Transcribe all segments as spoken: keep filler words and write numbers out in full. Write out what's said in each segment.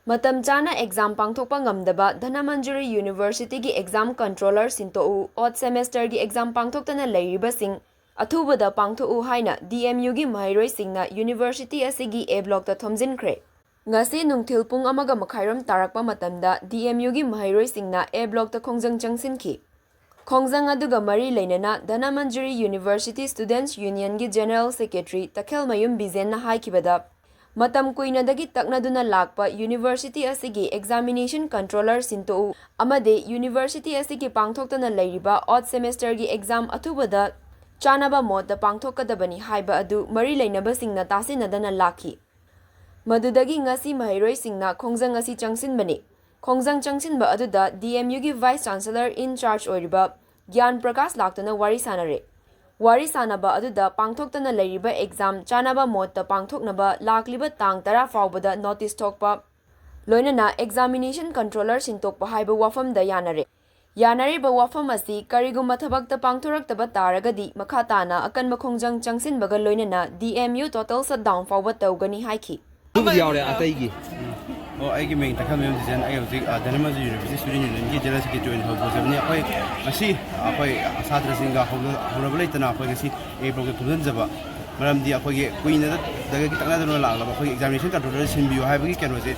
ꯃꯇꯝ ꯆꯥꯅ ꯑꯦꯛꯖꯥꯝ ꯄꯥꯡꯊꯣꯛꯄ ꯉꯝꯗꯕ ꯙꯅꯃꯟꯖꯨꯔꯤ ꯌꯨꯅꯤꯚꯔꯁꯤꯇꯤꯒꯤ ꯑꯦꯛꯖꯥꯝ ꯀꯟꯇ꯭ꯔꯣꯂꯔ ꯁꯤꯟꯇꯣꯛꯎ, ꯑꯣꯠ ꯁꯦꯃꯦꯁꯇꯔꯒꯤ ꯑꯦꯛꯖꯥꯝ ꯄꯥꯡꯊꯣꯛꯇꯅ ꯂꯩꯔꯤꯕꯁꯤꯡ ꯑꯊꯨꯕꯗ ꯄꯥꯡꯊꯣꯛꯎ ꯍꯥꯏꯅ ꯗꯤ ꯑꯦꯝ ꯌꯨꯒꯤ ꯃꯍꯩꯔꯣꯏꯁꯤꯡꯅ ꯌꯨꯅꯤꯚꯔꯁꯤꯇꯤ ꯑꯁꯤꯒꯤ ꯑꯦ ꯕ꯭ꯂꯣꯛꯇ ꯊꯣꯝꯖꯤꯟꯈ꯭ꯔꯦ꯫ ꯉꯁꯤ ꯅꯨꯡꯊꯤꯜ ꯄꯨꯡ ꯑꯃꯒ ꯃꯈꯥꯏꯔꯣꯝ ꯇꯥꯔꯛꯄ ꯃꯇꯝꯗ ꯗꯤ ꯑꯦꯝ ꯌꯨꯒꯤ ꯃꯍꯩꯔꯣꯏꯁꯤꯡꯅ ꯑꯦ ꯕ꯭ꯂꯣꯛꯇ ꯈꯣꯡꯖꯪ ꯆꯪꯁꯤꯟꯈꯤ꯫ ꯈꯣꯡꯖꯪ ꯑꯗꯨꯒ ꯃꯔꯤ ꯂꯩꯅꯅ ꯙꯅꯃꯟꯖꯨꯔꯤ ꯌꯨꯅꯤꯚꯔꯁꯤꯇꯤ ꯁ꯭ꯇꯨꯗꯦꯟꯠꯁ ꯌꯨꯅꯤꯌꯟꯒꯤ ꯖꯦꯅꯔꯦꯜ ꯁꯦꯀ꯭ꯔꯦꯇꯔꯤ ꯇꯈꯦꯜꯃꯌꯨꯝ ꯕꯤꯖꯦꯟꯅ ꯍꯥꯏꯈꯤꯕꯗ, ꯃꯇꯝ ꯀꯨꯏꯅꯗꯒꯤ ꯇꯛꯅꯗꯨꯅ ꯂꯥꯛꯄ ꯌꯨꯅꯤꯚꯔꯁꯤꯇꯤ ꯑꯁꯤꯒꯤ ꯑꯦꯛꯖꯥꯃꯤꯅꯦꯁꯟ ꯀꯟꯇ꯭ꯔꯣꯂꯔ ꯁꯤꯟꯇꯣꯛꯎ ꯑꯃꯗꯤ ꯌꯨꯅꯤꯚꯔꯁꯤꯇꯤ ꯑꯁꯤꯒꯤ ꯄꯥꯡꯊꯣꯛꯇꯅ ꯂꯩꯔꯤꯕ ꯑꯣꯠ ꯁꯦꯃꯦꯁꯇꯔꯒꯤ ꯑꯦꯛꯖꯥꯝ ꯑꯊꯨꯕꯗ ꯆꯥꯅꯕ ꯃꯣꯠꯇ ꯄꯥꯡꯊꯣꯛꯀꯗꯕꯅꯤ ꯍꯥꯏꯕ ꯑꯗꯨ ꯃꯔꯤ ꯂꯩꯅꯕꯁꯤꯡꯅ ꯇꯥꯁꯤꯟꯅꯗꯅ ꯂꯥꯛꯈꯤ꯫ ꯃꯗꯨꯗꯒꯤ ꯉꯁꯤ ꯃꯍꯩꯔꯣꯏꯁꯤꯡꯅ ꯈꯣꯡꯖꯪ ꯑꯁꯤ ꯆꯪꯁꯤꯟꯕꯅꯤ꯫ ꯈꯣꯡꯖꯪ ꯆꯪꯁꯤꯟꯕ ꯑꯗꯨꯗ ꯗꯤ ꯑꯦꯝ ꯌꯨꯒꯤ ꯚꯥꯏꯁ ꯆꯥꯟꯁꯦꯂꯔ ꯏꯟ ꯆꯥꯔꯖ ꯑꯣꯏꯔꯤꯕ ꯒ꯭ꯌꯥꯟ ꯄ꯭ꯔꯀꯥꯁ ꯂꯥꯛꯇꯨꯅ ꯋꯥꯔꯤ ꯁꯥꯟꯅꯔꯦ꯫ ꯋꯥꯔꯤ ꯁꯥꯟꯅꯕ ꯑꯗꯨꯗ ꯄꯥꯡꯊꯣꯛꯇꯅ ꯂꯩꯔꯤꯕ ꯑꯦꯛꯖꯥꯝ ꯆꯥꯅꯕ ꯃꯣꯠꯇ ꯄꯥꯡꯊꯣꯛꯅꯕ ꯂꯥꯛꯂꯤꯕ ꯇꯥꯡ ꯇꯔꯥ ꯐꯥꯎꯕꯗ ꯅꯣꯇꯤꯁ ꯊꯣꯛꯄ, ꯂꯣꯏꯅꯅ ꯑꯦꯛꯖꯥꯃꯤꯅꯦꯁꯟ ꯀꯟꯇ꯭ꯔꯣꯂꯔ ꯁꯤꯟꯇꯣꯛꯄ ꯍꯥꯏꯕ ꯋꯥꯐꯝꯗ ꯌꯥꯅꯔꯦ꯫ ꯌꯥꯅꯔꯤꯕ ꯋꯥꯐꯝ ꯑꯁꯤ ꯀꯔꯤꯒꯨꯝꯕ ꯊꯕꯛꯇ ꯄꯥꯡꯊꯣꯔꯛꯇꯕ ꯇꯥꯔꯒꯗꯤ ꯃꯈꯥ ꯇꯥꯅ ꯑꯀꯟꯕ ꯈꯣꯡꯖꯪ ꯆꯪꯁꯤꯟꯕꯒ ꯂꯣꯏꯅꯅ D M U total shutdown ꯐꯥꯎꯕ ꯇꯧꯒꯅꯤ ꯍꯥꯏꯈꯤ꯫ ꯑꯗꯨꯕꯨꯗꯤ ꯌꯥꯎꯔꯦ, ꯑꯇꯩꯒꯤ꯫ ꯑꯣ, ꯑꯩꯒꯤ ꯃꯤꯡ ꯇꯈꯦꯜꯃꯌꯨꯝ ꯗꯤꯖꯦꯟ꯫ ꯑꯩ ꯍꯧꯖꯤꯛ, ꯑ, Dhanamanjuri university student ꯌꯨꯅꯤꯌꯟꯒꯤ general secretary ꯑꯣꯏꯅ ꯊꯕꯛ ꯇꯧꯖꯕꯅꯤ꯫ ꯑꯩꯈꯣꯏ ꯉꯁꯤ, ꯑꯩꯈꯣꯏ ꯁꯥꯇ꯭ꯔꯁꯤꯡꯒ ꯍꯧꯅ-, ꯍꯧꯅꯕ ꯂꯩꯇꯅ ꯑꯩꯈꯣꯏ ꯉꯁꯤ ꯑꯦ ꯕ꯭ꯂꯣꯛꯇ ꯊꯣꯝꯖꯤꯟꯖꯕ ꯃꯔꯝꯗꯤ ꯑꯩꯈꯣꯏꯒꯤ ꯀꯨꯏꯅꯗꯒꯤ ꯇꯛꯅꯗꯨꯅ ꯂꯥꯛꯂꯕ ꯑꯩꯈꯣꯏꯒꯤ ꯑꯦꯛꯖꯥꯃꯤꯅꯦꯁꯟ ꯀꯟꯇ꯭ꯔꯣꯂꯔ ꯁꯤꯟꯕꯤꯌꯨ ꯍꯥꯏꯕꯒꯤ ꯀꯩꯅꯣꯁꯦ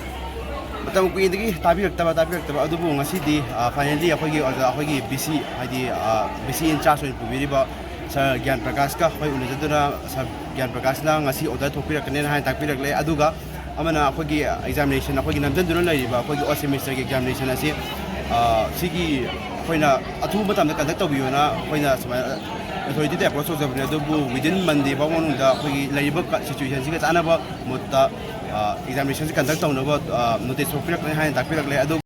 ꯃꯇꯝ ꯀꯨꯏꯅꯗꯒꯤ ꯇꯥꯕꯤꯔꯛꯇꯕ, ꯇꯥꯕꯤꯔꯛꯇꯕ꯫ ꯑꯗꯨꯕꯨ ꯉꯁꯤꯗꯤ, ꯑ, ꯐꯥꯏꯅꯦꯜꯂꯤ ꯑꯩꯈꯣꯏꯒꯤ ꯑꯣꯖꯥ, ꯑꯩꯈꯣꯏꯒꯤ ꯚꯤ ꯁꯤ, ꯍꯥꯏꯗꯤ, ꯑ, ꯚꯤ ꯁꯤ ꯏꯟ ꯆꯥꯔꯖ ꯑꯣꯏꯅ ꯄꯨꯕꯤꯔꯤꯕ ꯁꯥꯔ ꯒ꯭ꯌꯥꯟ ꯄ꯭ꯔꯀꯥꯁꯀ ꯑꯩꯈꯣꯏ ꯎꯅꯖꯗꯨꯅ, ꯁꯥꯔ ꯒ꯭ꯌꯥꯟ ꯄ꯭ꯔꯀꯥꯁꯅ ꯉꯁꯤ ꯑꯣꯔꯗꯔ ꯊꯣꯛꯄꯤꯔꯛꯀꯅꯦꯅ ꯍꯥꯏꯅ ꯇꯥꯛꯄꯤꯔꯛꯂꯦ꯫ ꯑꯗꯨꯒ ꯑꯃꯅ ꯑꯩꯈꯣꯏꯒꯤ ꯑꯦꯛꯖꯥꯃꯤꯅꯦꯁꯟ, ꯑꯩꯈꯣꯏꯒꯤ ꯅꯝꯖꯟꯗꯨꯅ ꯂꯩꯔꯤꯕ ꯑꯩꯈꯣꯏꯒꯤ ꯑꯣꯠ ꯁꯦꯃꯦꯁꯇꯔꯒꯤ ꯑꯦꯛꯖꯥꯃꯤꯅꯦꯁꯟ ꯑꯁꯤ, ꯑ, ꯁꯤꯒꯤ ꯑꯩꯈꯣꯏꯅ ꯑꯊꯨꯕ ꯃꯇꯝꯗ ꯀꯟꯗꯛ ꯇꯧꯕꯤꯌꯣꯅ ꯑꯩꯈꯣꯏꯅ ꯁꯨꯃꯥꯏꯅ ꯑꯣꯊꯣꯔꯤꯇꯤꯗ ꯑꯦꯄ꯭ꯔꯣꯆ ꯇꯧꯖꯕꯅꯦ꯫ ꯑꯗꯨꯕꯨ within Monday ꯐꯥꯎ ꯃꯅꯨꯡꯗ ꯑꯩꯈꯣꯏꯒꯤ ꯂꯩꯔꯤꯕ ꯀ-, ꯁꯤꯆꯨꯋꯦꯁꯟꯁꯤꯒ ꯆꯥꯟꯅꯕ ꯃꯣꯠꯇ, ꯑ, ꯑꯦꯛꯖꯥꯃꯤꯅꯦꯁꯟꯁꯤ ꯀꯟꯗꯛ ꯇꯧꯅꯕ, ꯑ, ꯅꯣꯇꯤꯁ ꯊꯣꯛꯄꯤꯔꯛꯀꯅꯤ ꯍꯥꯏꯅ ꯇꯥꯛꯄꯤꯔꯛꯂꯦ꯫ ꯑꯗꯨ